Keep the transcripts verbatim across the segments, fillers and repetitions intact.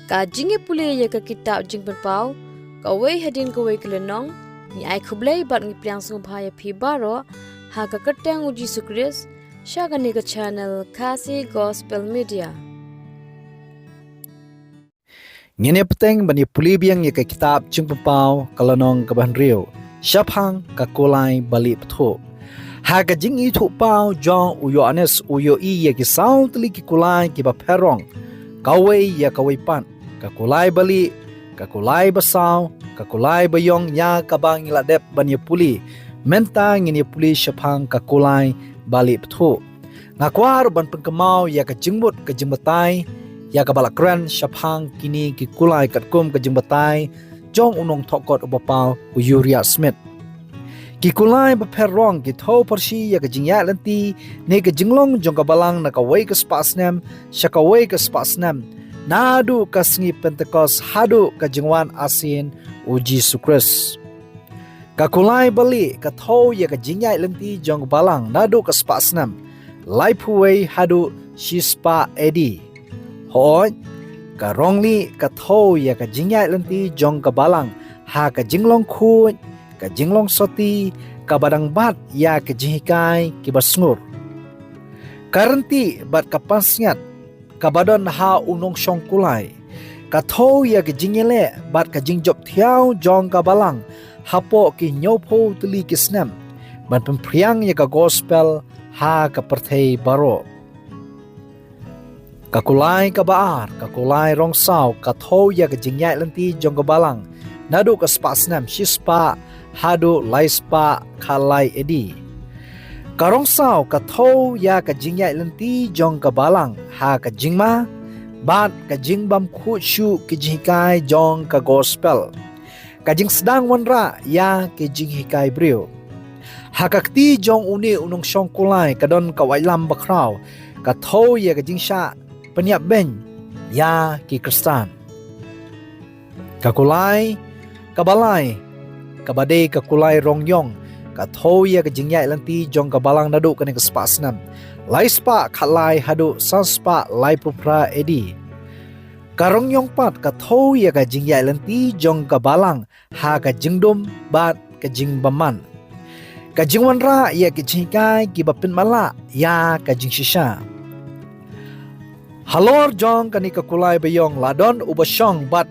Ka jingïapule ïa ka kitab Jingpynpaw, kawei hadien kawei ka lynnong, ngi ai khublei bad ngi pdiang sngewbha ïa phi baroh, ha ka kyrteng u Jisu Khrist, sha kane ka channel Khasi Gospel Media. Ngin ïa bteng ban ïa pule biang ïa ka kitab Jingpynpaw ka lynnong kaba hynriew. Shaphang ka kulai balieh bthuh. Ha ka jingithuhpaw jong u Ïoannis u ïohi ïa ki saw tylli ki kulai kiba pher rong. Kawei ïa kawei pat. Ka kulai balieh, ka kulai basaw, ka kulai baïong ïa kaba ngi la dep ban ïa pule. Mynta ngin ïa pule shaphang ka kulai balieh bthuh. Nga kwah ruh ban pynkynmaw ïa ka jingmut ka jingbatai, ïa kaba la kren shaphang kine ki kulai katkum ka jingbatai jong u nongthoh kot uba paw u Uriah Smith. Ki kulai bapher rong ki thew pyrshah ïa ka jingïaid lynti ne ka jinglong jong ka balang na kawei ka spah snem sha kawei ka spah snem, naduh ka sngi Pentekost haduh ka jingwan arsien u Jisu Khrist. Ka kulai balieh ka thew ïa ka jingïaid lynti jong ka balang naduh ka spah snem laiphew wei haduh shispah A D. Hooid, ka rong lieh ka thew ïa ka jingïaid lynti jong ka balang ha ka jinglong khuid, ka jinglong soti, kaba dang bat ïa ka jinghikai kiba sngur. Ka rynti bad ka pansngiat kaba don ha u nongshong kulai. Ka thew ïa ka jingïaleh bad ka jingjop thiaw jong ka balang hapoh ki hynñiewphew tylli ki snem ban pynphriang ïa ka gospel ha ka pyrthei baroh. Ka kulai kaba ar, ka kulai rong saw, ka thew ïa ka jingïaid lynti jong ka balang naduh ka spah snem shispah haduh laispah khatlai A D. Ka rong saw ka thew ïa ka jingïaid lynti jong ka balang ha ka jingma bad ka jingbym khuid shuh ki jinghikai jong ka gospel. Ka jingsdang wanrah ïa ki jinghikai briew. Ha ka kti jong une u nongshong kulai ka don ka waitlam bakhraw, ka thew ïa ka jingshah pynïap beiñ ïa ki Khristan. Ka kulai kaba lai, kaba dei ka kulai rong ïong, ka thew ïa ka jingïaid lynti jong ka balang naduh kane ka spah snem laispah khatlai haduh sanspah laiphew phra A D. Ka rong ïong pat ka thew ïa ka jingïaid lynti jong ka balang ha ka jingdum bad ka jingbymman. Ka jingwanrah ïa ka jinghikai kiba pynmatlah ïa ka jingshisha. Halor jong kane ka kulai baïong la don uba shong bad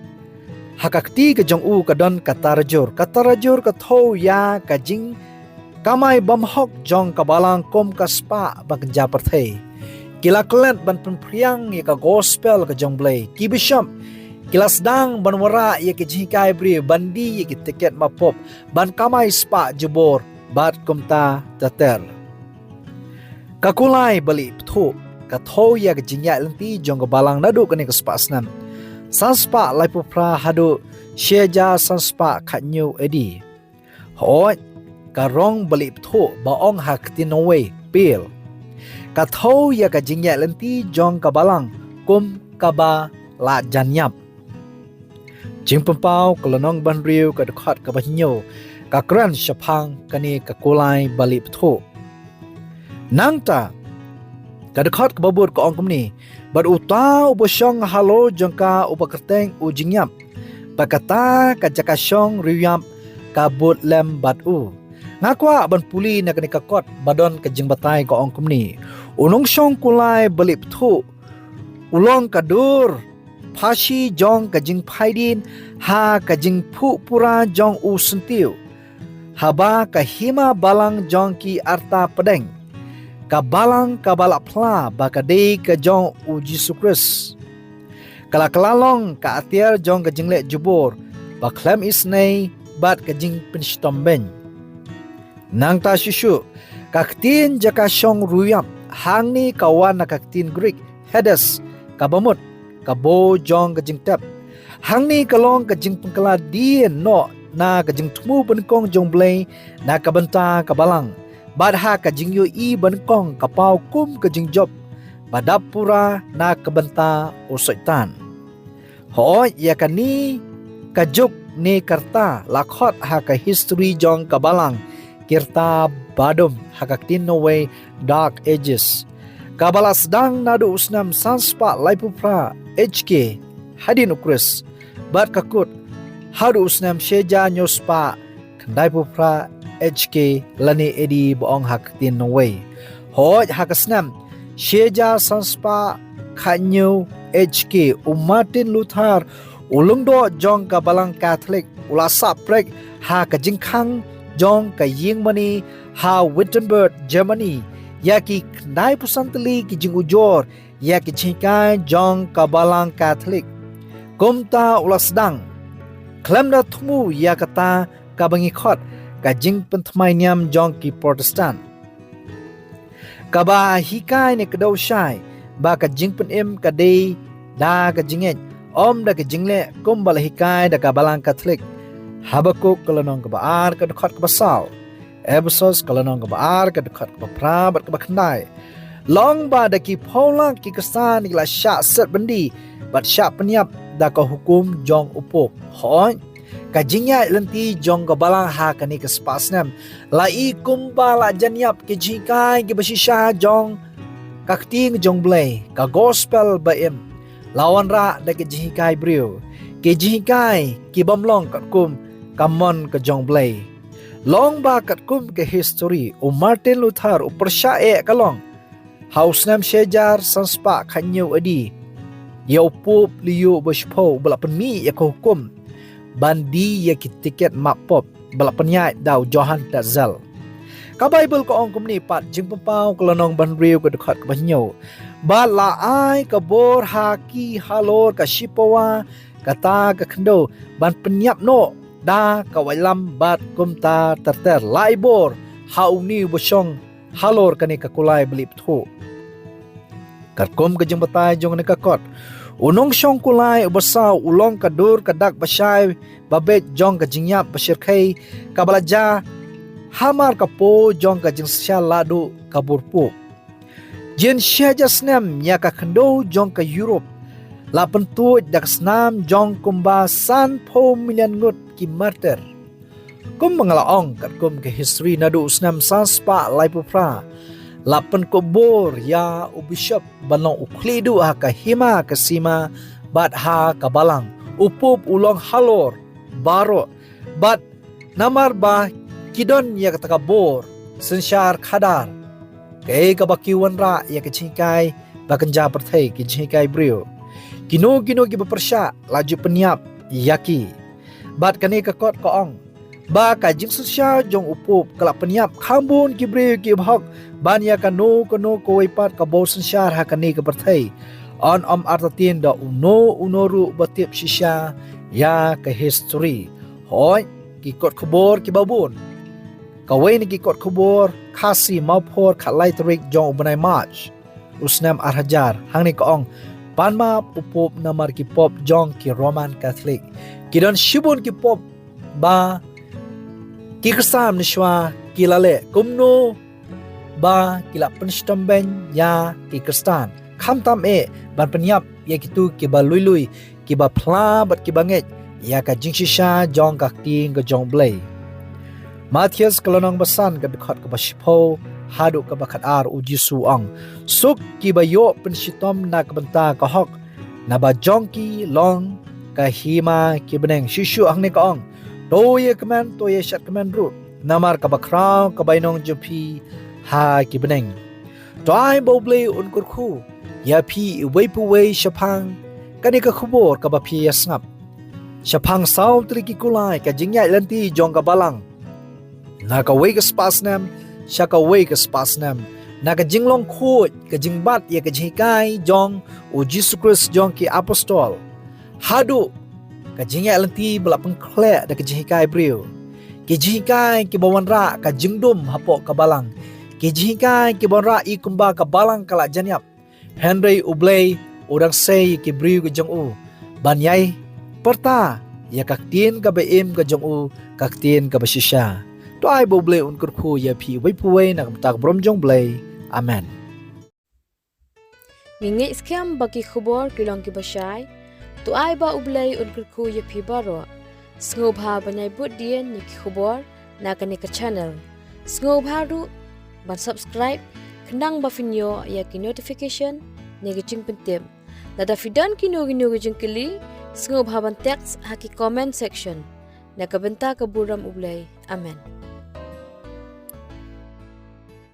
ha ka kti ka jong u ka don ka tarajur. Ka tarajur ka thew ïa ka jingkamai bymhok jong ka balang kum ka spah ba kynja pyrthei. Ki la klet ban pynphriang ïa ka gospel ka jong Blei. Ki bishop ki la sdang ban wanrah ïa ki jinghikai briew, ban die ïa ki tiket mapop, ban kamai spah jubor bad kumta ter ter. Ka kulai balieh bthuh ka thew ïa ka jingïaid lynti jong ka balang naduh kane ka spah snem sanspah laiphew phra haduh shi hajar sanspah khathynñiew A D. Hooid, ka rong balieh bthuh ba ong ha ka ktien nongwei pale, ka thew ïa ka jingïaid lynti jong ka balang kum kaba la jan ïap. Jingpynpaw ka lynnong ba hynriew ka dkhot kaba hynñiew ka kren shaphang kane ka kulai balieh bthuh. Nangta ka dkhot kaba bud ka ong kumne, bad uta uba shong halor jong ka uba kyrteng u Jingïap, bad kata ka jaka shong riewïap ka bud lem bad u. Nga kwah ban pule na kane ka kot ba don ka jingbatai ka ong kumne, u nongshong kulai balieh bthuh u long ka dur phashi jong ka jingphaidien ha ka jingphuh pura jong u syntiew. Haba ka hima balang jong ki arta pdeng, ka balang kaba la phla ba ka dei ka jong u Jisu Khrist, ka la kylla long ka atiar jong ka jingleh jubor ba khlem isynei bad ka jingpynshitom beiñ. Nangta shuh shuh, ka ktien jaka shong riewïap hangne ka wan na ka ktien Greek Hades, kaba mut ka bow jong ka jingtep. Hangne ka long ka jingpynkylla dien noh na ka jingthmu banyngkong jong Blei na ka bynta ka balang, bad ha ka jingïohi banyngkong ka paw kum ka jingjop ba dap pura na ka bynta u Soitan. Hooid, ïa kane ka juk ne ka rta la khot ha ka history jong ka balang ki rta badum, ha ka ktien nongwei Dark Ages, kaba la sdang naduh u snem sanspah laiphew phra H K hadien u Khrist. Bad ka kut haduh u snem shi hajar hynñiew spah khyndaiphew phra H K lane A D ba ong ha ka ktien nongwei. Hooid, ha ka snem shi hajar san spah khathynñiew H K, u Martin Luther, u lyngdoh jong ka Balang Katholik, u la sah prek ha ka jingkhang jong ka ïingmane ha Wittenberg, Germany, ïa ki khyndaiphew san tylli ki jingujor ïa ki jinghikai jong ka Balang Katholik. Kumta u la sdang, khlem da thmu ïa kata kaba ngi khot ka jingpynthymmai niam jong ki Protestant, kaba hikai ne kdew shai ba ka jingpynim ka dei da ka jingngeit, ym da ka jingleh, kumba la hikai da ka Balang Katholik. Habakuk ka lynnong kaba ar, ka dkhot kaba saw. Ephesos ka lynnong kaba ar, ka dkhot kaba phra bad kaba khyndai. Long ba da ki phew lak ki Khristan ki la shah set byndi bad shah pynïap da ka hukum jong u Pope. Hooid, ka jingïaid lynti jong ka Balang ha kane ka spah snem la i kumba la jan ïap ki jinghikai kiba shisha jong ka ktien jong U Blei, ka gospel ba im, la wanrah da ki jinghikai briew, ki jinghikai ki bym long katkum ka mon ka jong U Blei. Long ba katkum ka histori, u Martin Luther u pyrshah eh ka long ha u snem shi hajar san spah khathynñiew A D ïa u Pope Leo ba shiphew, ba la pynmih ïa ka hukum ban die ïa ki tiket map Pope ba la pynïaid da u Johann Tetzel. Ka Baibl ka ong kumne pat, Jingpynpaw ka lynnong ba hynriew, ka dkhot kaba hynñiew: Bad la ai ka bor ha ki halor ka shipawa kata ka khyndew ban pynïap noh da ka waitlam, bad kumta ter ter la ai bor ha une uba shong halor kane ka kulai ba lih bthuh. Katkum ka jingbatai jong kane ka kot, u nongshong kulai uba saw u long ka dur ka dak ba shai ba beit jong ka jingïap ba shyrkhei kaba la jia hamar ka por jong ka jingsynshar lahduh ka bor Pope. Jin shi hajar snem ïa ka khyndew jong ka Europe la pyntuid da ka snam jong kumba sanphew million ngut ki martir. Kumba nga la ong, katkum ka histori, naduh u snem san spah laiphew phra la pynkup bor ïa u bishop ban long u khlieh duh ha ka hima ka sima bad ha ka Balang. U Pope u long halor baroh, bad namar ba ki don ïa kata ka bor synshar khadar, kaei kaba ki wanrah ïa ka jinghikai ba kynja pyrthei, ki jinghikai briew, kino kino kiba pyrshah la ju pynïap ïa ki. Bad kane ka kot ka ong ba ka jingsynshar jong u Pope ka la pynïap kham bun ki briew kiba hok ban ïa kano kano kawei pat ka bor synshar ha kane ka pyrthei. Yn ym artatien da uno uno ruh ba tip shisha ïa ka histori. Hooid, ki kot khubor kiba bun. Kawei na ki kot khubor Khasi, Mawphor, khatlai tarik jong u bnai March u snem ar hajar, hangne ka ong: Pan map u Pope namar ki pop jong ki Roman Catholic. Ki don shibun ki pop ba ki Khristan mynshuwa ki la leh, kumno ba ki la pynshitom beiñ ïa ki Khristan, khamtam eh ban pynïap ïa kito kiba lui lui, kiba phla bad kiba ngeit ïa ka jingshisha jong ka ktien ka jong U Blei. Mathaios ka lynnong ba san, ka dkhot kaba shiphew haduh kaba khatar, u Jisu u ong: Suk kiba ïoh pynshitom na ka bynta ka hok, naba jong ki long ka hima ki bneng. Shuh shuh hangne ka ong: To ïa kmen, to ïa shad kmen ruh, namar kaba khraw ka bainong jong phi ha ki bneng. To ai ba U Blei un kyrkhu ïa phi iwei pa iwei shaphang kane ka khubor kaba phi ïa sngap. Shaphang saw tylli ki kulai, ka jingïaid lynti jong ka Balang na kawei ka spah snem sha kawei ka spah snem, na ka jinglong khuid, ka jingbat ïa ka jinghikai jong u Jisu Khrist jong ki apostol, haduh ka jingïaid lynti ba la pynkhleh da ka jinghikai briew, ki jinghikai kiba wanrah ka jingdum hapoh ka Balang, ki jinghikai kiba wanrah i kumba ka Balang ka la jan ïap. Hynrei U Blei u dang sei ïa ki briew ka jong u ban ïai pyrta ïa ka ktien kaba im ka jong u, ka ktien kaba shisha. To ai ba U Blei un kyrkhu ïa phi iwei pa iwei na ka bynta ka burom jong U Blei. Amen. Ngi ngeit skhem ba ki khubor ki long kiba shai. To ai ba U Blei un kyrkhu ïa phi baroh. Sngewbha ban ïai bud dien ïa ki khubor na kane ka channel. Sngewbha ruh ban subscribe khnang ba phin ïoh ïa ki notification ne ki jingpyntip Lada phi don kino kino ki jingkylli, sngewbha ban text ha ki comment section. Na ka bynta ka burom U Blei. Amen.